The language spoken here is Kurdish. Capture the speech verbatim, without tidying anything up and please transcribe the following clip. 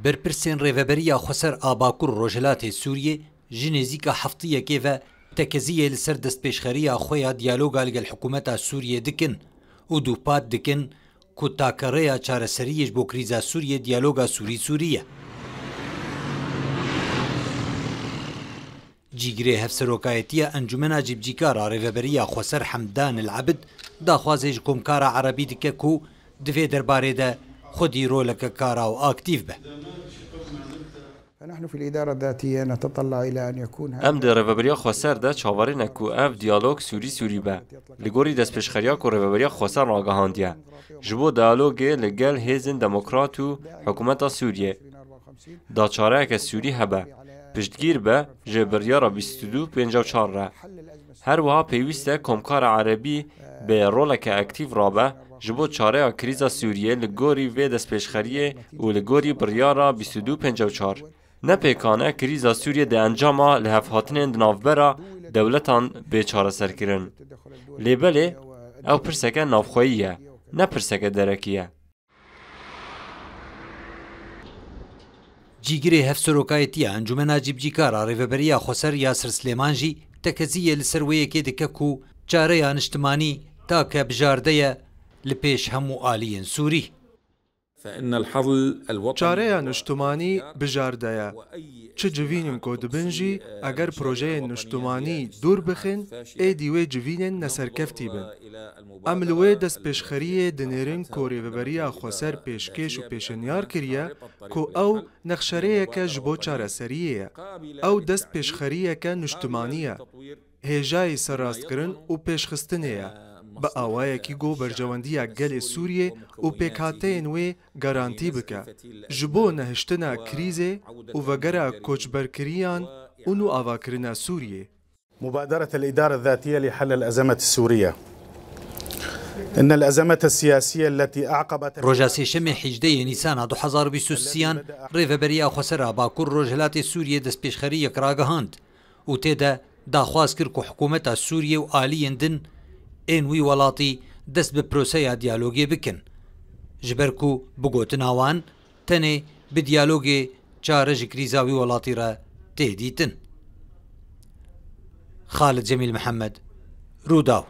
Berpirsên Rêveberiya Xweser a Bakur Rojhilatê Sûriyê ji nêzîka heftiyekê ve tekeziyê li ser destpêşxeriya xwe ya diyaloga li gel hikûmeta Sûriyê dikin û dûpat dikin ku take rêya çareseriyê ji bo krîza Sûriyê diyaloga Sûrî-Sûrî ye. Cîgirê Hevserokayetiya Encûmena Cîbicîkar a Rêveberiya Xweser Hemdan El Ebid daxwazê ji Komkara Erebî dike ku di vê derbarê de xwedî roleke kara û aktîf be. فنحن في الإدارة الذاتية نتطلع إلى أن يكون هذا Em di Rêveberiya Xweser de çaverê ne ku ev diyalog Sûrî-Sûrî be. Li gorî destpêşxeriya ku Rêveberiya Xweser ragihandiye, ji bo diyalogê li gel hêzên demokrat û hikûmeta Sûriyê, da çareyeke Sûrî hebe, piştgîr be ji biryara bîst û du pêncî û çar re. Her wiha pêwîst e Komkara Erebî bi roleke aktîf rabe ji bo çareya krîza Sûriyê li gorî vê destpêşxeriyê û li gorî biryara bîst û du pêncî û çar. Ne pêkan e krîza Sûriyê di encama lihevhatinên di navbera dewletan bê çareserkirin. Lê belê ew pirseke navxweyî ye, ne pirseke derekî ye. Cîgirê Hevserokayetiya Encûmena Cîbicîkar a Rêveberiya Xweser Yasir Silêman jî tekeziyê li ser wê yekê dike ku çareya niştimanî take bijarde ye li pêş hemû aliyên Sûrî. فإن الحل الوطني Çareya niştimanî bijarde ye. Çi civînên ku dibin jî, eger projeyên niştimanî dûr bixin, êdî wê civînên neserkeftî bin. Em li wê destpêşxeriyê dinêrin ku Rêveberiya Xweser pêşkêş û pêşenyar kiriye ku ew nexşerêyeke ji bo çareseriyê ye. Ew destpêşxeriyeke niştimanî ye. Hêjayî serrastkirin û pêşxistinê ye, bi awayekî ku berjewendiya gelê Sûriyê û pêkhateyên wê garantî bike, ji bo nehiştina krîzê û vegera koçberkiriyan û nûavakirina Sûriyê. مبادرة الإدارة الذاتية لحل الأزمة السورية. إن الأزمة السياسية التي أعقبت Roja Sêşemê hejdehê Nîsana du hezar û bîst û sêyan Rêveberiya Xweser a Bakur Rojhilatê Sûriyê destpêşxeriyek ragihand û tê de daxwaz kir ku hikûmeta Sûriyê û aliyên din ên wî welatî dest bi proseya diyalogê bikin. Ji ber ku bi gotina wan, tenê bi diyalogê çare ji krîza wî welatî re tê dîtin. Xalid Cemîl Mihemed, Rûdaw.